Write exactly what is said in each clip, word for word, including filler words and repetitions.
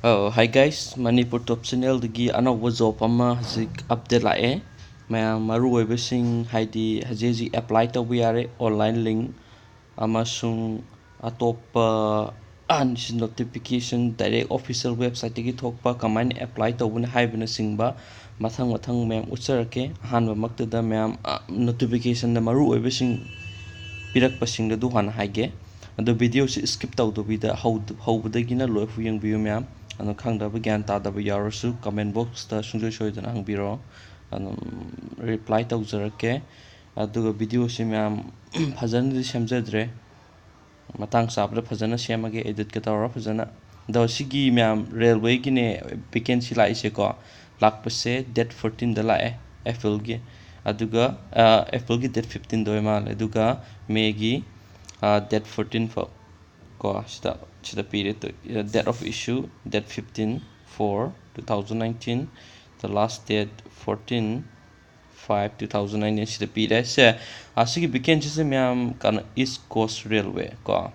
ꯑꯧ, hi guys, Manipur ꯇꯣꯞ ꯆꯦꯅꯦꯜꯗꯒꯤ ꯑꯅꯧꯕ job ꯑꯃ ꯍꯧꯖꯤꯛ ꯑꯞꯗꯦꯠ ꯂꯥꯛꯑꯦ꯫ ꯃꯌꯥꯝ ꯃꯔꯨ ꯑꯣꯏꯕꯁꯤꯡ, ꯍꯥꯏꯗꯤ ꯍꯧꯖꯤꯛ ꯍꯧꯖꯤꯛ ꯑꯦꯄ꯭ꯂꯥꯏ ꯇꯧꯕ ꯌꯥꯔꯦ, ꯑꯣꯟꯂꯥꯏꯟ ꯂꯤꯡ ꯑꯃꯁꯨꯡ ꯑꯇꯣꯞꯄ ꯅꯣꯇꯤꯐꯤꯀꯦꯁꯟ ꯗꯥꯏꯔꯦꯛ ꯑꯣꯐꯤꯁꯤꯌꯦꯜ ꯋꯦꯕꯁꯥꯏꯠꯇꯒꯤ ꯊꯣꯛꯄ, ꯀꯃꯥꯏꯅ ꯑꯦꯄ꯭ꯂꯥꯏ ꯇꯧꯕꯅ ꯍꯥꯏꯕꯅꯆꯤꯡꯕ ꯃꯊꯪ ꯃꯊꯪ ꯃꯌꯥꯝ ꯎꯠꯆꯔꯛꯀꯦ꯫ ꯑꯍꯥꯟꯕꯃꯛꯇꯗ ꯃꯌꯥꯝ, ꯅꯣꯇꯤꯐꯤꯀꯦꯁꯟꯗ ꯃꯔꯨ ꯑꯣꯏꯕꯁꯤꯡ ꯄꯤꯔꯛꯄꯁꯤꯡꯗꯨ ꯍꯥꯟꯅ ꯍꯥꯏꯒꯦ꯫ ꯑꯗꯣ ꯚꯤꯗꯤꯑꯣꯁꯤ ꯁ꯭ꯀꯤꯞ ꯇꯧꯗꯕꯤꯗ ꯍꯧ-, ꯍꯧꯕꯗꯒꯤꯅ ꯂꯣꯏꯐꯥꯎ ꯌꯦꯡꯕꯤꯌꯨ ꯃꯌꯥꯝ꯫ ꯑꯗꯣ ꯈꯪꯗꯕ, ꯒ꯭ꯌꯥꯟ ꯇꯥꯗꯕ ꯌꯥꯎꯔꯁꯨ ꯀꯃꯦꯟ ꯕꯣꯛꯁꯇ ꯁꯨꯡꯁꯣꯏ ꯁꯣꯏꯗꯅ ꯍꯪꯕꯤꯔꯛꯑꯣ, ꯑꯗꯨꯝ ꯔꯤꯄ꯭ꯂꯥꯏ ꯇꯧꯖꯔꯛꯀꯦ꯫ ꯑꯗꯨꯒ ꯚꯤꯗꯤꯑꯣꯁꯤ ꯃꯌꯥꯝ ꯐꯖꯅꯗꯤ ꯁꯦꯝꯖꯗ꯭ꯔꯦ, ꯃꯇꯥꯡ ꯆꯥꯕꯗ ꯐꯖꯅ ꯁꯦꯝꯃꯒꯦ, ꯏꯗꯤꯠꯀ ꯇꯧꯔꯒ ꯐꯖꯅ꯫ ꯑꯗꯣ ꯁꯤꯒꯤ ꯃꯌꯥꯝ ꯔꯦꯜꯋꯦꯒꯤꯅꯦ ꯚꯦꯀꯦꯟꯁꯤ ꯂꯥꯛꯏꯁꯦꯀꯣ, ꯂꯥꯛꯄꯁꯦ ꯗꯦꯠ ꯐꯣꯔꯇꯤꯟꯗ ꯂꯥꯛꯑꯦ, ꯑꯦꯄ꯭ꯔꯤꯜꯒꯤ꯫ ꯑꯗꯨꯒ ꯑꯦꯄ꯭ꯔꯤꯜꯒꯤ ꯗꯦꯠ ꯐꯤꯐꯇꯤꯟꯗ ꯑꯣꯏ ꯃꯥꯜꯂꯦ꯫ ꯑꯗꯨꯒ ꯃꯦꯒꯤ ꯗꯦꯠ ꯐꯣꯔꯇꯤꯟ ꯐꯥꯎ ꯀꯣ, ꯁꯤꯗ, ꯁꯤꯗ ꯄꯤꯔꯦ꯫ Date of issue date fifteen four two thousand nineteen, the last date fourteen five two thousand nineteen, ꯁꯤꯗ ꯄꯤꯔꯦ꯫ ꯁꯦ, ꯑꯁꯤꯒꯤ ꯚꯦꯀꯦꯟꯁꯤꯁꯦ ꯃꯌꯥꯝ ꯀꯩꯅꯣ, East Coast Railway ꯀꯣ,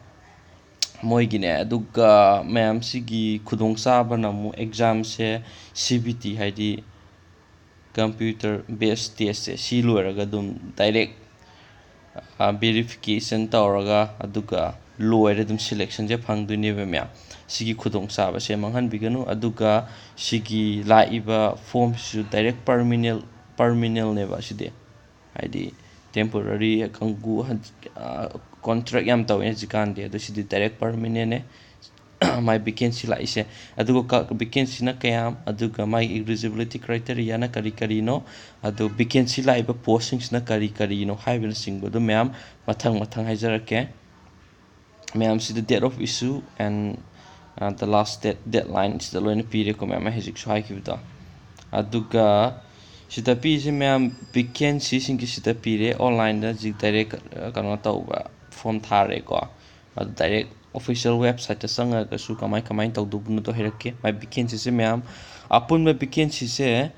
ꯃꯣꯏꯒꯤꯅꯦ꯫ ꯑꯗꯨꯒ ꯃꯌꯥꯝ ꯁꯤꯒꯤ ꯈꯨꯗꯣꯡꯆꯥꯕꯅ ꯑꯃꯨꯛ ꯑꯦꯛꯖꯥꯝꯁꯦ ꯁꯤ ꯕꯤ ꯇꯤ, ꯍꯥꯏꯗꯤ computer based testꯁꯦ, ꯁꯤ ꯂꯣꯏꯔꯒ ꯑꯗꯨꯝ ꯗꯥꯏꯔꯦꯛ ꯚꯦꯔꯤꯐꯤꯀꯦꯁꯟ ꯇꯧꯔꯒ, ꯑꯗꯨꯒ ꯂꯣꯏꯔꯦ, ꯑꯗꯨꯝ ꯁꯦꯂꯦꯛꯁꯟꯁꯦ ꯐꯪꯗꯣꯏꯅꯦꯕ ꯃꯌꯥꯝ꯫ ꯁꯤꯒꯤ ꯈꯨꯗꯣꯡꯆꯥꯕꯁꯦ ꯃꯥꯡꯍꯟꯕꯤꯒꯅꯨ꯫ ꯑꯗꯨꯒ ꯁꯤꯒꯤ ꯂꯥꯛꯏꯕ ꯐꯣꯝꯁꯤꯁꯨ ꯗꯥꯏꯔꯦꯛ ꯄꯔꯃꯤꯅꯦꯜ, ꯄꯔꯃꯤꯅꯦꯜꯅꯦꯕ ꯁꯤꯗꯤ, ꯍꯥꯏꯗꯤ ꯇꯦꯝꯄꯣꯔꯔꯤ ꯀꯥꯡꯕꯨ, ꯀꯣꯟꯇ꯭ꯔꯦꯛ ꯌꯥꯝ ꯇꯧꯋꯦ ꯍꯧꯖꯤꯛꯀꯥꯟꯗꯤ꯫ ꯑꯗꯣ ꯁꯤꯗꯤ ꯗꯥꯏꯔꯦꯛ ꯄꯔꯃꯤꯅꯦꯟꯅꯦ꯫ ꯃꯥꯏ ꯚꯦꯀꯦꯟꯁꯤ ꯂꯥꯛꯏꯁꯦ꯫ ꯑꯗꯨꯒ ꯀ-, ꯚꯦꯀꯦꯟꯁꯤꯅ ꯀꯌꯥꯝ, ꯑꯗꯨꯒ ꯃꯥꯒꯤ eligibility criteriaꯅ ꯀꯔꯤ ꯀꯔꯤꯅꯣ, ꯑꯗꯨ ꯚꯦꯀꯦꯟꯁꯤ ꯂꯥꯛꯏꯕ ꯄꯣꯁꯁꯤꯡꯁꯤꯅ ꯀꯔꯤ ꯀꯔꯤꯅꯣ ꯍꯥꯏꯕꯅꯆꯤꯡꯕꯗꯣ ꯃꯌꯥꯝ ꯃꯊꯪ ꯃꯊꯪ ꯍꯥꯏꯖꯔꯛꯀꯦ꯫ ꯃꯌꯥꯝꯁꯤꯗ date of issue and, uh, the last date, deadline ꯁꯤꯗ ꯂꯣꯏꯅ ꯄꯤꯔꯦꯀꯣ, ꯃꯌꯥꯝ ꯑꯩ ꯍꯧꯖꯤꯛꯁꯨ ꯍꯥꯏꯈꯤꯕꯗꯣ꯫ ꯑꯗꯨꯒ ꯁꯤꯗ ꯄꯤꯔꯤꯁꯦ ꯃꯌꯥꯝ ꯚꯦꯀꯦꯟꯁꯤꯁꯤꯡꯒꯤ ꯁꯤꯗ ꯄꯤꯔꯦ, ꯑꯣꯟꯂꯥꯏꯟꯗ ꯍꯧꯖꯤꯛ ꯗꯥꯏꯔꯦꯛ, ꯑ, ꯀꯩꯅꯣ ꯇꯧꯕ, ꯐꯣꯝ ꯊꯥꯔꯦꯀꯣ꯫ ꯑꯗꯨ ꯗꯥꯏꯔꯦꯛ ꯑꯣꯐꯤꯁꯤꯌꯦꯜ ꯋꯦꯕꯁꯥꯏꯠꯇ ꯆꯪꯉꯒꯁꯨ ꯀꯃꯥꯏ ꯀꯃꯥꯏꯅ ꯇꯧꯗꯧꯕꯅꯣꯗꯣ ꯍꯥꯏꯔꯛꯀꯦ꯫ ꯃꯥꯏ ꯚꯦꯀꯦꯟꯁꯤꯁꯦ ꯃꯌꯥꯝ, ꯑꯄꯨꯟꯕ ꯚꯦꯀꯦꯟꯁꯤꯁꯦ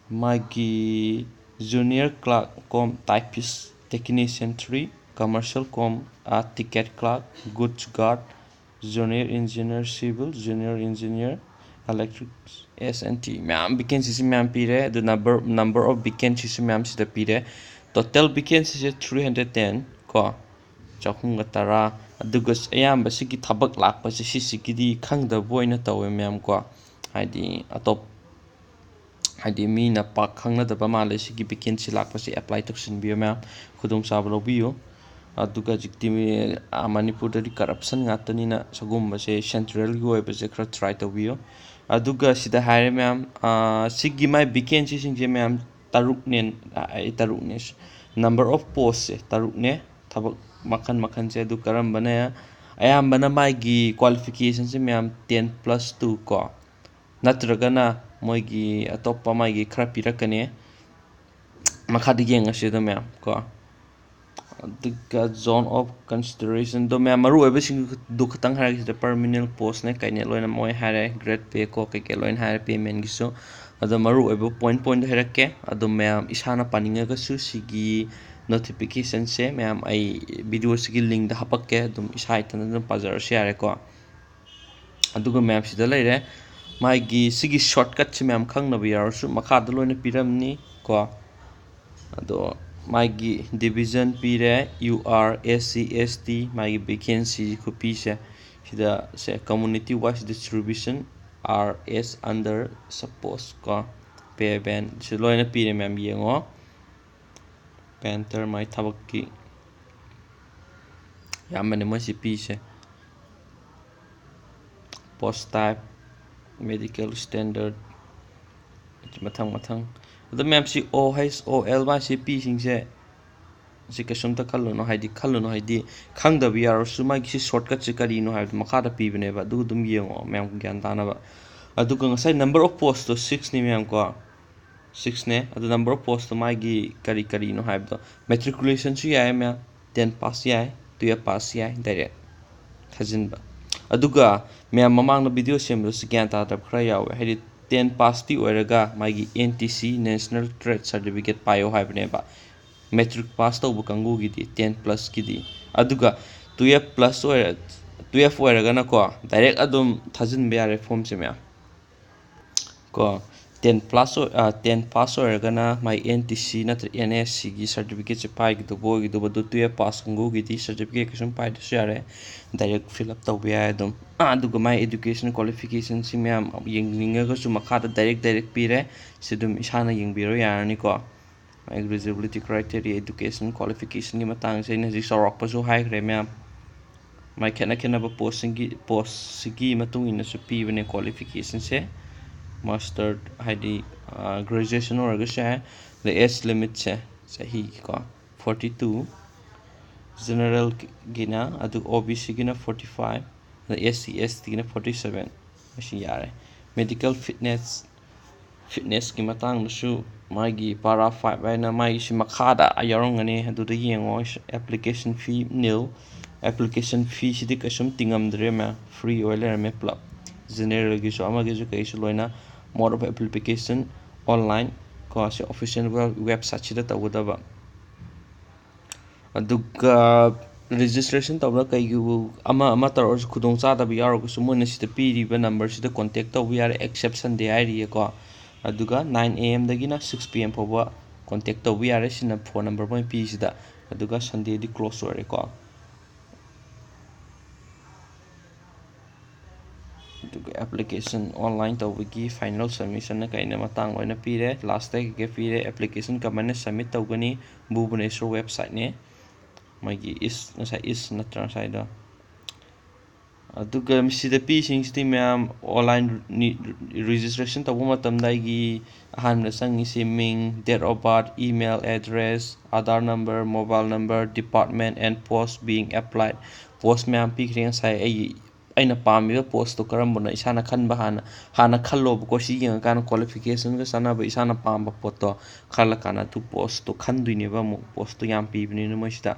ꯃꯥꯒꯤ junior clerk cum typist technician three, commercial cum, ꯑ, ticket clerk, goods guard, Junior Engineer Civil, Junior Engineer Electric, S and T, ꯃꯌꯥꯝ vacancyꯁꯤ ꯃꯌꯥꯝ ꯄꯤꯔꯦ꯫ ꯑꯗꯨ number number of vacancyꯁꯨ ꯃꯌꯥꯝ ꯁꯤꯗ ꯄꯤꯔꯦ꯫ Total vacancyꯁꯦ three hundred ten ꯀꯣ, ꯆꯍꯨꯝꯒ ꯇꯔꯥ꯫ ꯑꯗꯨꯒ ꯑꯌꯥꯝꯕ ꯁꯤꯒꯤ ꯊꯕꯛ ꯂꯥꯛꯄꯁꯦ ꯁꯤꯁꯤꯒꯤꯗꯤ ꯈꯪꯗꯕ ꯑꯣꯏꯅ ꯇꯧꯋꯦ ꯃꯌꯥꯝ ꯀꯣ, ꯍꯥꯏꯗꯤ ꯑꯇꯣꯞ ꯍꯥꯏꯗꯤ ꯃꯤꯅ ꯄꯥꯛ ꯈꯪꯅꯗꯕ ꯃꯥꯜꯂꯦ꯫ ꯁꯤꯒꯤ vacancy ꯂꯥꯛꯄꯁꯦ apply ꯇꯧꯁꯤꯟꯕꯤꯌꯨ ꯃꯌꯥꯝ, ꯈꯨꯗꯣꯡꯆꯥꯕ ꯂꯧꯕꯤꯌꯨ꯫ ꯑꯗꯨꯒ ꯍꯧꯖꯤꯛꯇꯤ ꯃꯤ-, ꯑꯥ, ꯃꯅꯤꯄꯨꯔꯗꯗꯤ corruption ꯉꯥꯛꯇꯅꯤꯅ ꯁꯤꯒꯨꯝꯕꯁꯦ centralꯒꯤ ꯑꯣꯏꯕꯁꯦ ꯈꯔ try ꯇꯧꯕꯤꯌꯨ꯫ ꯑꯗꯨꯒ ꯁꯤꯗ ꯍꯥꯏꯔꯦ ꯃꯌꯥꯝ, ꯑꯥ, ꯁꯤꯒꯤ ꯃꯥꯏ vacancyꯁꯤꯡꯁꯦ ꯃꯌꯥꯝ ꯇꯔꯨꯛꯅꯦ, ꯑꯥ, ꯑꯩ ꯇꯔꯨꯛꯅꯦ꯫ Number of postꯁꯦ ꯇꯔꯨꯛꯅꯦ, ꯊꯕꯛ ꯃꯈꯜ ꯃꯈꯜꯁꯦ꯫ ꯑꯗꯨ ꯀꯔꯝꯕꯅ ꯑꯌꯥꯝꯕꯅ ꯃꯥꯒꯤ qualificationꯁꯦ ꯃꯌꯥꯝ ten plus two ꯀꯣ, ꯅꯠꯇ꯭ꯔꯒꯅ ꯃꯣꯏꯒꯤ ꯑꯇꯣꯞꯄ ꯃꯥꯒꯤ ꯈꯔ ꯄꯤꯔꯛꯀꯅꯤ꯫ ꯃꯈꯥꯗ ꯌꯦꯡꯉꯁꯤ ꯑꯗꯣ ꯃꯌꯥꯝ ꯀꯣ꯫ ꯑꯗꯨꯒ zone of considerationꯗꯣ ꯃꯌꯥꯝ ꯃꯔꯨ ꯑꯣꯏꯕꯁꯤꯡꯗꯨ ꯈꯛꯇꯪ ꯍꯥꯏꯔꯒꯦ꯫ ꯁꯤꯗ permanent postꯅꯦ ꯀꯩꯅꯦ ꯂꯣꯏꯅ ꯃꯣꯏ ꯍꯥꯏꯔꯦ, grade pay ꯀꯣ ꯀꯩꯀꯩ ꯂꯣꯏꯅ ꯍꯥꯏꯔꯦ, paymentꯒꯤꯁꯨ꯫ ꯑꯗꯣ ꯃꯔꯨ ꯑꯣꯏꯕ point pointꯗꯣ ꯍꯥꯏꯔꯛꯀꯦ꯫ ꯑꯗꯣ ꯃꯌꯥꯝ ꯏꯁꯥꯅ ꯄꯥꯅꯤꯡꯉꯒꯁꯨ ꯁꯤꯒꯤ notificationꯁꯦ ꯃꯌꯥꯝ ꯑꯩ videoꯁꯤꯒꯤ linkꯗ ꯍꯥꯄꯛꯀꯦ, ꯑꯗꯨꯝ ꯏꯁꯥ ꯏꯊꯟꯇ ꯑꯗꯨꯝ ꯄꯥꯖꯔꯁꯨ ꯌꯥꯔꯦꯀꯣ꯫ ꯑꯗꯨꯒ ꯃꯌꯥꯝ ꯁꯤꯗ ꯂꯩꯔꯦ꯫ ꯃꯥꯒꯤ ꯁꯤꯒꯤ shortcutꯁꯦ ꯃꯌꯥꯝ ꯈꯪꯅꯕ ꯌꯥꯎꯔꯁꯨ ꯃꯈꯥꯗ ꯂꯣꯏꯅ ꯄꯤꯔꯝꯅꯤ ꯀꯣ꯫ ꯑꯗꯣ ꯃꯥꯒꯤ division ꯄꯤꯔꯦ, U R, S C, S T, ꯃꯥꯒꯤ vacancy ꯈꯨꯄꯤꯁꯦ꯫ ꯁꯤꯗ ꯁꯦ community wise distribution, R S under suppose ꯀꯣ, pay band ꯁꯤ ꯂꯣꯏꯅ ꯄꯤꯔꯦ ꯃꯌꯥꯝ ꯌꯦꯡꯉꯣ꯫ Painter ꯃꯥꯏ ꯊꯕꯛꯀꯤ ꯌꯥꯝꯕꯅꯦ ꯃꯣꯏꯁꯤ ꯄꯤꯁꯦ꯫ Post type, medical standard, ꯃꯊꯪ ꯃꯊꯪ꯫ ꯑꯗꯣ ꯃꯌꯥꯝꯁꯤ O H O L ꯃꯥꯏꯁꯤ ꯄꯤꯁꯤꯡꯁꯦ ꯁꯤ ꯀꯩꯁꯨꯝꯇ ꯈꯜꯂꯨꯅꯨ, ꯍꯥꯏꯗꯤ ꯈꯜꯂꯨꯅꯨ ꯍꯥꯏꯗꯤ ꯈꯪꯗꯕ ꯌꯥꯎꯔꯁꯨ ꯃꯥꯒꯤ ꯁꯤ shortcutꯁꯦ ꯀꯔꯤꯅꯣ ꯍꯥꯏꯕꯗꯣ ꯃꯈꯥꯗ ꯄꯤꯕꯅꯦꯕ, ꯑꯗꯨ ꯑꯗꯨꯝ ꯌꯦꯡꯉꯣ ꯃꯌꯥꯝ ꯒ꯭ꯌꯥꯟ ꯇꯥꯅꯕ꯫ ꯑꯗꯨꯒ ꯉꯁꯥꯏ number of postꯇꯣ sixꯅꯤ ꯃꯌꯥꯝ ꯀꯣ, sixꯅꯦ꯫ ꯑꯗꯨ number of postꯇꯣ ꯃꯥꯒꯤ ꯀꯔꯤ ꯀꯔꯤꯅꯣ ꯍꯥꯏꯕꯗꯣ, matriculationꯁꯨ ꯌꯥꯏ ꯃꯌꯥꯝ, ten pass ꯌꯥꯏ, twelve pass ꯌꯥꯏ direct ꯊꯥꯖꯤꯟꯕ꯫ ꯑꯗꯨꯒ ꯃꯌꯥꯝ ꯃꯃꯥꯡꯗ video ꯁꯦꯝꯕꯗꯁꯨ ꯒ꯭ꯌꯥꯟ ꯇꯥꯗꯕ ꯈꯔ ꯌꯥꯎꯋꯦ, ꯍꯥꯏꯗꯤ ten passꯇꯤ ꯑꯣꯏꯔꯒ ꯃꯥꯒꯤ N T C, National Trade Certificate, ꯄꯥꯏꯌꯣ ꯍꯥꯏꯕꯅꯦꯕ꯫ Matric pass ꯇꯧꯕ ꯀꯥꯡꯕꯨꯒꯤꯗꯤ ten plusꯀꯤꯗꯤ꯫ ꯑꯗꯨꯒ twelve plus ꯑꯣꯏꯔ-, ꯇꯨꯌꯦꯜꯐ ꯑꯣꯏꯔꯒꯅꯀꯣ, ꯗꯥꯏꯔꯦꯛ ꯑꯗꯨꯝ ꯊꯥꯖꯤꯟꯕ ꯌꯥꯔꯦ ꯐꯣꯝꯁꯦ ꯃꯌꯥꯝ꯫ ꯀꯣ, ꯇꯦꯟ ꯄ꯭ꯂꯥꯁ ꯑꯣꯏ-, ꯑ, ꯇꯦꯟ ꯄꯥꯁ ꯑꯣꯏꯔꯒꯅ ꯃꯥꯏ ꯑꯦꯟ ꯇꯤ ꯁꯤ ꯅꯠꯇ꯭ꯔꯒ ꯑꯦꯟ ꯑꯦꯁ ꯁꯤꯒꯤ ꯁꯥꯔꯇꯤꯐꯤꯀꯦꯠꯁꯦ ꯄꯥꯏꯒꯗꯧꯕ ꯑꯣꯏꯒꯗꯧꯕ꯫ ꯑꯗꯨ ꯇꯨꯌꯦꯜꯐ ꯄꯥꯁ ꯀꯥꯡꯕꯨꯒꯤꯗꯤ ꯁꯥꯔꯇꯤꯐꯤꯀꯦꯠ ꯀꯩꯁꯨꯝ ꯄꯥꯏꯗ꯭ꯔꯁꯨ ꯌꯥꯔꯦ, ꯗꯥꯏꯔꯦꯛ ꯐꯤꯜ ꯑꯞ ꯇꯧꯕ ꯌꯥꯏ ꯑꯗꯨꯝ꯫ ꯑꯥ, ꯑꯗꯨꯒ ꯃꯥꯏ ꯑꯦꯗꯨꯀꯦꯁꯟ ꯀ꯭ꯋꯥꯂꯤꯐꯤꯀꯦꯁꯟꯁꯤ ꯃꯌꯥꯝ ꯌꯦꯡꯅꯤꯡꯉꯒꯁꯨ ꯃꯈꯥꯗ ꯗꯥꯏꯔꯦꯛ ꯗꯥꯏꯔꯦꯛ ꯄꯤꯔꯦ꯫ ꯁꯤ ꯑꯗꯨꯝ ꯏꯁꯥꯅ ꯌꯦꯡꯕꯤꯔꯣ ꯌꯥꯔꯅꯤꯀꯣ꯫ Eligibility criteria, education qualificationꯒꯤ ꯃꯇꯥꯡꯁꯦ ꯑꯩꯅ ꯍꯧꯖꯤꯛ ꯆꯥꯎꯔꯥꯛꯄꯁꯨ ꯍꯥꯏꯈ꯭ꯔꯦ ꯃꯌꯥꯝ꯫ ꯃꯥꯏ ꯈꯦꯠꯅ ꯈꯦꯠꯅꯕ ꯄꯣꯁꯁꯤꯡꯒꯤ, ꯄꯣꯁꯁꯤꯒꯤ ꯃꯇꯨꯡ ꯏꯟꯅꯁꯨ ꯄꯤꯕꯅꯦ ꯀ꯭ꯋꯥꯂꯤꯐꯤꯀꯦꯁꯟꯁꯦ꯫ ꯃꯥꯁꯇꯔ ꯍꯥꯏꯗꯤ, ꯑ, ꯒ꯭ꯔꯦꯖꯨꯑꯦꯁꯟ ꯑꯣꯏꯔꯒꯁꯨ ꯌꯥꯏ꯫ ꯑꯗ ꯑꯦꯖ ꯂꯤꯃꯤꯠꯁꯦ ꯆꯍꯤꯒꯤꯀꯣ, ꯐꯣꯔꯇꯤ ꯇꯨ, ꯖꯦꯅꯔꯦꯜꯒꯤꯅ, ꯑꯗꯨꯒ ꯑꯣ ꯕꯤ ꯁꯤꯒꯤꯅ ꯐꯣꯔꯇꯤ ꯐꯥꯏꯚ, ꯑꯗ ꯑꯦꯁ ꯁꯤ, ꯑꯦꯁ ꯇꯤꯒꯤꯅ ꯐꯣꯔꯇꯤ ꯁꯕꯦꯟ꯫ ꯃꯁꯤ ꯌꯥꯔꯦ꯫ ꯃꯦꯗꯤꯀꯦꯜ ꯐꯤꯠꯅꯦꯁ, ꯐꯤꯠꯅꯦꯁꯀꯤ ꯃꯇꯥꯡꯗꯁꯨ ꯃꯥꯒꯤ ꯄꯥꯔꯥ ꯐꯥꯏꯚ ꯍꯥꯏꯅ ꯃꯥꯒꯤꯁꯤ ꯃꯈꯥꯗ ꯌꯥꯎꯔꯝꯒꯅꯤ, ꯑꯗꯨꯗ ꯌꯦꯡꯉꯣ꯫ Application fee nil, application feeꯁꯤꯗꯤ ꯀꯩꯁꯨꯝ ꯇꯤꯡꯉꯝꯗ꯭ꯔꯦ ꯃꯌꯥꯝ, ꯐ꯭ꯔꯤ ꯑꯣꯏ ꯂꯩꯔꯝꯃꯦ ꯄꯨꯂꯞ꯫ ꯖꯦꯅꯔꯦꯜꯒꯤꯁꯨ ꯑꯃꯒꯤꯁꯨ ꯀꯩꯁꯨ ꯂꯣꯏꯅ mode of application online ꯀꯣ, ꯁꯤ ꯑꯣꯐꯤꯁꯤꯌꯦꯜ ꯋꯦꯕꯁꯥꯏꯠꯁꯤꯗ ꯇꯧꯒꯗꯕ꯫ ꯑꯗꯨꯒ ꯔꯦꯖꯤꯁꯇ꯭ꯔꯦꯁꯟ ꯇꯧꯕꯗ ꯀꯩꯒꯨꯝꯕ ꯑꯃ ꯑꯃ ꯇꯧꯔꯁꯨ ꯈꯨꯗꯣꯡꯆꯥꯗꯕ ꯌꯥꯎꯔꯒꯁꯨ ꯃꯣꯏꯅ ꯁꯤꯗ ꯄꯤꯔꯤꯕ ꯅꯝꯕꯔꯁꯤꯗ ꯀꯣꯟꯇꯦꯛ ꯇꯧꯕ ꯌꯥꯔꯦ꯫ Except Sunday ꯍꯥꯏꯔꯤꯌꯦꯀꯣ꯫ ꯑꯗꯨꯒ nine A M ꯗꯒꯤꯅ six P M ꯐꯥꯎꯕ ꯀꯣꯟꯇꯦꯛ ꯇꯧꯕ ꯌꯥꯔꯦ꯫ ꯁꯤꯅ ꯐꯣꯟ ꯅꯝꯕꯔ ꯃꯣꯏ ꯄꯤꯔꯤꯁꯤꯗ꯫ ꯑꯗꯨꯒ ꯁꯟꯗꯦꯗꯤ ꯀ꯭ꯂꯣꯁ ꯑꯣꯏꯔꯦꯀꯣ꯫ ꯑꯗꯨꯒ ꯑꯦꯄ꯭ꯂꯤꯀꯦꯁꯟ ꯑꯣꯟꯂꯥꯏꯟ ꯇꯧꯕꯒꯤ ꯐꯥꯏꯅꯦꯜ ꯁꯕꯃꯤꯁꯟꯅ ꯀꯩꯅ ꯃꯇꯥꯡ ꯑꯣꯏꯅ ꯄꯤꯔꯦ, ꯂꯥꯁꯇ ꯀꯩꯀꯩ ꯄꯤꯔꯦ, ꯑꯦꯄ꯭ꯂꯤꯀꯦꯁꯟ ꯀꯃꯥꯏꯅ ꯁꯕꯃꯤꯠ ꯇꯧꯒꯅꯤ, ꯚꯨꯕꯅꯦꯁꯣꯔ ꯋꯦꯕꯁꯥꯏꯠꯅꯦ꯫ ꯃꯣꯏꯒꯤ ꯏꯁ, ꯉꯁꯥꯏ ꯏꯁ ꯅꯠꯇ꯭ꯔꯥ ꯉꯁꯥꯏꯗꯣ? ꯑꯗꯨꯒ ꯁꯤꯗ ꯄꯤꯁꯤꯡꯁꯤꯗꯤ ꯃꯌꯥꯝ ꯑꯣꯟꯂꯥꯏꯟ ꯔꯦꯖꯤꯁꯇ꯭ꯔꯦꯁꯟ ꯇꯧꯕ ꯃꯇꯝꯗ ꯑꯩꯒꯤ ꯑꯍꯥꯟꯕꯗ ꯆꯪꯉꯤꯁꯤ ꯃꯤꯡ, date of birth, email address, Aadhaar number, mobile number, department and post being applied꯫ ꯄꯣꯁ ꯃꯌꯥꯝ ꯄꯤꯈ꯭ꯔꯦ ꯉꯁꯥꯏ꯫ ꯑꯩ, ꯑꯩꯅ ꯄꯥꯝꯃꯤꯕ ꯄꯣꯁꯇꯣ ꯀꯔꯝꯕꯅꯣ ꯏꯁꯥꯅ ꯈꯟꯕ ꯍꯥꯟꯅ, ꯍꯥꯟꯅ ꯈꯜꯂꯣꯕꯀꯣ꯫ ꯁꯤ ꯌꯦꯡꯉꯀꯥꯟꯗ ꯀ꯭ꯋꯥꯂꯤꯐꯤꯀꯦꯁꯟꯒ ꯆꯥꯟꯅꯕ ꯏꯁꯥꯅ ꯄꯥꯝꯕ ꯄꯣꯠꯇꯣ ꯈꯜꯂꯀꯥꯟꯗ ꯑꯗꯨ ꯄꯣꯁꯇꯣ ꯈꯟꯗꯣꯏꯅꯦꯕ ꯑꯃꯨꯛ꯫ ꯄꯣꯁꯇꯣ ꯌꯥꯝ ꯄꯤꯕꯅꯤꯅ ꯃꯣꯏꯁꯤꯗ꯫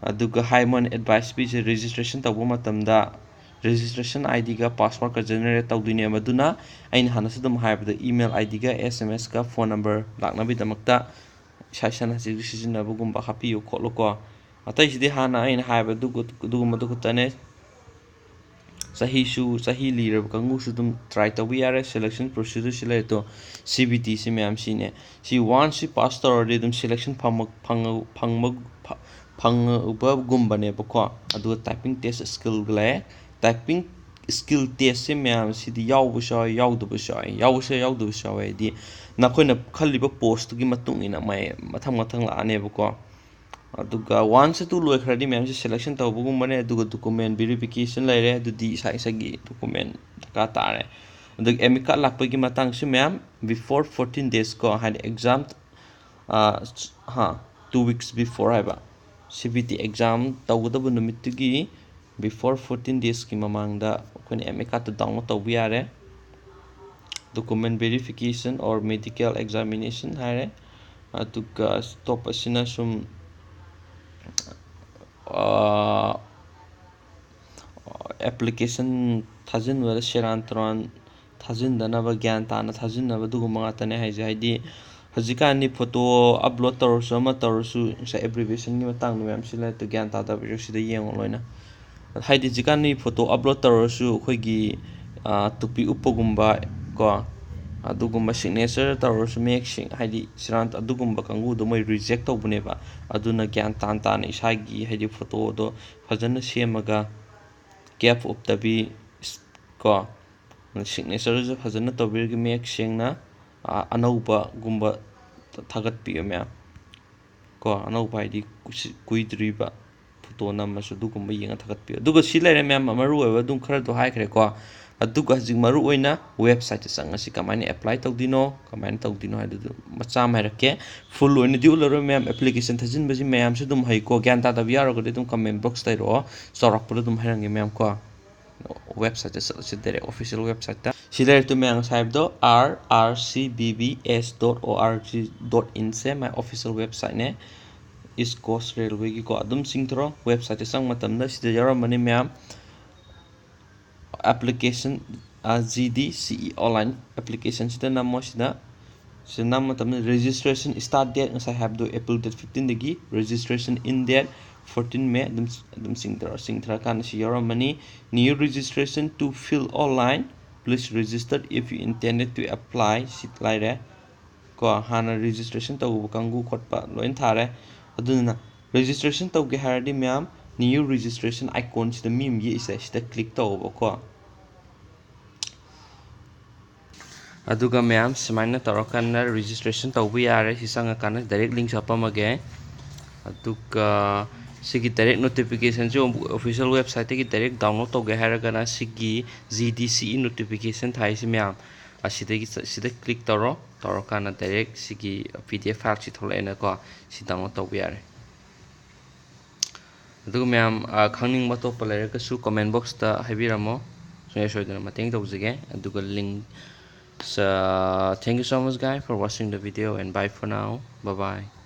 ꯑꯗꯨꯒ ꯍꯥꯏ ꯃꯣꯏꯅ ꯑꯦꯗꯚꯥꯏꯁ ꯄꯤꯁꯦ, ꯔꯦꯖꯤꯁꯇ꯭ꯔꯦꯁꯟ ꯇꯧꯕ ꯃꯇꯝꯗ ꯔꯦꯖꯤꯁꯇ꯭ꯔꯦꯁꯟ ꯑꯥꯏ ꯗꯤꯒ ꯄꯥꯁꯋꯥꯔꯗꯀ ꯖꯦꯅꯦꯔꯦꯠ ꯇꯧꯗꯣꯏꯅꯦꯕ꯫ ꯑꯗꯨꯅ ꯑꯩꯅ ꯍꯥꯟꯅꯁꯨ ꯑꯗꯨꯝ ꯍꯥꯏꯕꯗ ꯏꯃꯦꯜ ꯑꯥꯏ ꯗꯤꯒ ꯑꯦꯁ ꯑꯦꯝ ꯑꯦꯁꯀ ꯐꯣꯟ ꯅꯝꯕꯔ ꯂꯥꯛꯅꯕꯒꯤꯗꯃꯛꯇ ꯏꯁꯥ ꯏꯁꯥꯅ ꯍꯧꯖꯤꯛ ꯍꯧꯖꯤꯛ ꯁꯤꯖꯤꯟꯅꯕꯒꯨꯝꯕ ꯍꯥꯞꯄꯤꯌꯨ ꯈꯣꯠꯂꯨꯀꯣ꯫ ꯑꯇꯩꯁꯤꯗꯤ ꯍꯥꯟꯅ ꯑꯩꯅ ꯍꯥꯏꯕ ꯑꯗꯨꯒ-, ꯑꯗꯨꯒꯨꯝꯕꯗꯨ ꯈꯛꯇꯅꯦ꯫ ꯆꯍꯤꯁꯨ, ꯆꯍꯤ ꯂꯤꯔꯕ ꯀꯥꯡꯕꯨꯁꯨ ꯑꯗꯨꯝ try ꯇꯧꯕ ꯌꯥꯔꯦ꯫ Selection procedure ꯁꯤ ꯂꯩꯔꯦ꯫ ꯑꯗꯣ C B T ꯁꯤ ꯃꯌꯥꯝ ꯁꯤꯅꯦ꯫ ꯁꯤ once ꯁꯤ pass ꯇꯧꯔꯗꯤ ꯑꯗꯨꯝ selection ꯐꯪꯕ, ꯐꯪꯕ, ꯐꯪꯕ, ꯐꯪꯕꯒꯨꯝꯕꯅꯦꯕꯀꯣ꯫ ꯑꯗꯨꯒ typing test skill ꯂꯩ꯫ Typing skill test ꯁꯦ ꯃꯌꯥꯝ ꯁꯤꯗꯤ ꯌꯥꯎꯕꯁꯨ ꯌꯥꯎꯋꯦ, ꯌꯥꯎꯗꯕꯁꯨ ꯌꯥꯎꯋꯦ꯫ ꯌꯥꯎꯕꯁꯨ ꯌꯥꯎꯏ, ꯌꯥꯎꯗꯕꯁꯨ ꯌꯥꯎꯋꯦ꯫ ꯍꯥꯏꯗꯤ ꯅꯈꯣꯏꯅ ꯈꯜꯂꯤꯕ post ꯇꯨꯒꯤ ꯃꯇꯨꯡ ꯏꯟꯅ ꯃꯥꯏ ꯃꯊꯪ ꯃꯊꯪ ꯂꯥꯛꯑꯅꯦꯕꯀꯣ꯫ ꯑꯗꯨꯒ once ꯑꯗꯨ ꯂꯣꯏꯈ꯭ꯔꯗꯤ ꯃꯌꯥꯝꯁꯦ selection ꯇꯧꯕꯒꯨꯝꯕꯅꯦ꯫ ꯑꯗꯨꯒ document verification ꯂꯩꯔꯦ, ꯑꯗꯨꯗꯤ ꯏꯁꯥ ꯏꯁꯥꯒꯤ document ꯗꯔꯀꯥꯔ ꯇꯥꯔꯦ꯫ ꯑꯗꯨꯒ admit card ꯂꯥꯛꯄꯒꯤ ꯃꯇꯥꯡꯁꯨ ꯃꯌꯥꯝ before fourteen days ꯀꯣ, ꯍꯥꯏꯗꯤ exam, ꯑꯥ, ꯍꯥ, two weeks before ꯍꯥꯏꯕ, C B T exam ꯇꯧꯒꯗꯕ ꯅꯨꯃꯤꯠꯇꯨꯒꯤ before fourteen days ꯀꯤ ꯃꯃꯥꯡꯗ ꯑꯩꯈꯣꯏꯅ admit card ꯇꯨ download ꯇꯧꯕ ꯌꯥꯔꯦ꯫ Document verification or medical examination ꯍꯥꯏꯔꯦ꯫ ꯑꯗꯨꯒ ꯑꯇꯣꯞꯄꯁꯤꯅ ꯁꯨꯝ, ꯑꯥ, application ꯊꯥꯖꯤꯟꯕꯗ ꯁꯦꯔꯥꯟ ꯇꯨꯔꯥꯟ ꯊꯥꯖꯤꯟꯗꯅꯕ, ꯒ꯭ꯌꯥꯟ ꯇꯥꯅ ꯊꯥꯖꯤꯟꯅꯕ, ꯑꯗꯨꯒꯨꯝꯕ ꯉꯥꯛꯇꯅꯦ ꯍꯥꯏꯁꯦ꯫ ꯍꯥꯏꯗꯤ ꯍꯧꯖꯤꯛꯀꯥꯟꯗꯤ photo upload ꯇꯧꯔꯁꯨ ꯑꯃ ꯇꯧꯔꯁꯨ ꯉꯁꯥꯏ abbreviation ꯒꯤ ꯃꯇꯥꯡꯗ ꯃꯌꯥꯝ ꯁꯤ ꯂꯩꯔꯦ, ꯒ꯭ꯌꯥꯟ ꯇꯥꯗꯕ ꯁꯤꯗ ꯌꯦꯡꯉꯣ ꯂꯣꯏꯅ꯫ ꯍꯥꯏꯗꯤ ꯍꯧꯖꯤꯛꯀꯥꯟꯗꯤ photo upload ꯇꯧꯔꯁꯨ ꯑꯩꯈꯣꯏꯒꯤ, ꯑꯥ, ꯇꯨꯄꯤ ꯎꯞꯄꯒꯨꯝꯕ ꯀꯣ, ꯑꯗꯨꯒꯨꯝꯕ signature ꯇꯧꯔꯁꯨ ꯃꯌꯦꯛ ꯁꯦꯡ-, ꯍꯥꯏꯗꯤ ꯁꯦꯔꯥꯟ ꯑꯗꯨꯒꯨꯝꯕ ꯀꯥꯡꯕꯨꯗꯣ ꯃꯣꯏ reject ꯇꯧꯕꯅꯦꯕ꯫ ꯑꯗꯨꯅ ꯒ꯭ꯌꯥꯟ ꯇꯥꯅ ꯇꯥꯅ ꯏꯁꯥꯒꯤ ꯍꯥꯏꯗꯤ photo ꯗꯣ ꯐꯖꯅ ꯁꯦꯝꯃꯒ cap ꯎꯞꯇꯕꯤ ꯀꯣ, signature ꯁꯨ ꯐꯖꯅ ꯇꯧꯕꯤꯔꯒ ꯃꯌꯦꯛ ꯁꯦꯡꯅ, ꯑꯥ, ꯑꯅꯧꯕꯒꯨꯝꯕ ꯊꯥꯒꯠꯄꯤꯌꯨ ꯃꯌꯥꯝ꯫ ꯀꯣ, ꯑꯅꯧꯕ ꯍꯥꯏꯗꯤ ꯀꯨꯏꯁꯤ-, ꯀꯨꯏꯗ꯭ꯔꯤꯕ photo ꯅꯝꯃꯁꯨ ꯑꯗꯨꯒꯨꯝꯕ ꯌꯦꯡꯉ ꯊꯥꯒꯠꯄꯤꯌꯨ꯫ ꯑꯗꯨꯒ ꯁꯤ ꯂꯩꯔꯦ ꯃꯌꯥꯝ, ꯃꯔꯨ ꯑꯣꯏꯕ ꯑꯗꯨꯝ ꯈꯔꯗꯣ ꯍꯥꯏꯈ꯭ꯔꯦꯀꯣ꯫ ꯑꯗꯨꯒ ꯍꯧꯖꯤꯛ ꯃꯔꯨ ꯑꯣꯏꯅ website ꯇ ꯆꯪꯉꯁꯤ ꯀꯃꯥꯏꯅ apply ꯇꯧꯗꯣꯏꯅꯣ, ꯀꯃꯥꯏꯅ ꯇꯧꯗꯣꯏꯅꯣ ꯍꯥꯏꯗꯨꯗꯣ ꯃꯆꯥ ꯑꯃ ꯍꯥꯏꯔꯛꯀꯦ꯫ Full ꯑꯣꯏꯅꯗꯤ ꯎꯠꯂꯔꯣꯏ ꯃꯌꯥꯝ, application ꯊꯥꯖꯤꯟꯕꯁꯤ ꯃꯌꯥꯝꯁꯨ ꯑꯗꯨꯝ ꯍꯩꯀꯣ꯫ ꯒ꯭ꯌꯥꯟ ꯇꯥꯗꯕ ꯌꯥꯎꯔꯒꯗꯤ ꯑꯗꯨꯝ comment box ꯇ ꯍꯥꯏꯔꯛꯑꯣ, ꯆꯥꯎꯔꯥꯛꯄꯗ ꯑꯗꯨꯝ ꯍꯥꯏꯔꯝꯒꯦ ꯃꯌꯥꯝ ꯀꯣ꯫ Website ꯇ ꯆꯠꯂꯁꯤ, direct official website ꯇ꯫ ꯁꯤ ꯂꯩꯔꯦ ꯇꯨ ꯃꯌꯥꯝ ꯉꯁꯥꯏ ꯍꯥꯏꯕꯗꯣ, R R C B B S dot O R G dot in say my official website ꯅꯦ, East Coast Railway ꯒꯤꯀꯣ꯫ ꯑꯗꯨꯝ ꯆꯤꯡꯊꯣꯔꯛꯑꯣ, website ꯇ ꯆꯪꯕ ꯃꯇꯝꯗ ꯁꯤꯗ ꯌꯥꯎꯔꯝꯃꯅꯤ ꯃꯌꯥꯝ꯫ Application, ꯑ, G D C E online application ꯁꯤꯗ ꯅꯝꯃꯣ꯫ ꯁꯤꯗ, ꯁꯤꯗ ꯅꯝꯕ ꯃꯇꯝꯗ registration start date ꯉꯁꯥꯏ ꯍꯥꯏꯕꯗꯣ April date fifteen ꯗꯒꯤ, registration end date fourteen May ꯑꯗꯨꯝ ꯑꯗꯨꯝ ꯆꯤꯡꯊꯔꯣ꯫ ꯆꯤꯡꯊꯔꯀꯥꯟꯗ ꯁꯤ ꯌꯥꯎꯔꯝꯃꯅꯤ, "New registration to fill online, please register if you intended to apply" ꯁꯤ ꯂꯩꯔꯦ ꯀꯣ꯫ ꯍꯥꯟꯅ registration ꯇꯧꯕ ꯀꯥꯡꯕꯨ ꯈꯣꯠꯄ ꯂꯣꯏ ꯊꯥꯔꯦ꯫ ꯑꯗꯨꯗꯨꯅ registration ꯇꯧꯒꯦ ꯍꯥꯏꯔꯗꯤ ꯃꯌꯥꯝ new registration icon ꯁꯤꯗ ꯃꯤ ꯑꯃ ꯌꯦꯛꯏꯁꯦ ꯁꯤꯗ click ꯇꯧꯑꯣꯕꯀꯣ꯫ ꯑꯗꯨꯒ ꯃꯌꯥꯝ ꯁꯨꯃꯥꯏꯅ ꯇꯧꯔꯀꯥꯟꯗ registration ꯇꯧꯕ ꯌꯥꯔꯦ꯫ ꯁꯤ ꯆꯪꯉꯀꯥꯟꯗ direct link ꯁꯨ ꯍꯥꯞꯄꯝꯃꯒꯦ꯫ ꯑꯗꯨꯒ ꯁꯤꯒꯤ direct notification ꯁꯤ official website ꯇꯒꯤ direct download ꯇꯧꯒꯦ ꯍꯥꯏꯔꯒꯅ ꯁꯤꯒꯤ G D C E notification ꯊꯥꯏꯁꯤ ꯃꯌꯥꯝ ꯑꯁꯤꯗꯒꯤ ꯆ-, ꯁꯤꯗ click ꯇꯧꯔꯣ꯫ ꯇꯧꯔꯀꯥꯟꯗ direct ꯁꯤꯒꯤ P D F file ꯁꯤ ꯊꯣꯛꯂꯛꯑꯦꯅꯀꯣ꯫ ꯁꯤ download ꯇꯧꯕ ꯌꯥꯔꯦ꯫ ꯑꯗꯨꯒ ꯃꯌꯥꯝ, ꯑ, ꯈꯪꯅꯤꯡꯕ ꯑꯇꯣꯞꯄ ꯂꯩꯔꯒꯁꯨ comment box ꯇ ꯍꯥꯏꯕꯤꯔꯝꯃꯣ꯫ ꯁꯨꯡꯁꯣꯏ ꯁꯣꯏꯗꯅ ꯃꯇꯦꯡ ꯇꯧꯖꯒꯦ꯫ ꯑꯗꯨꯒ link, ꯑ, thank you so much, guys, for watching the video and bye for now. Bye bye.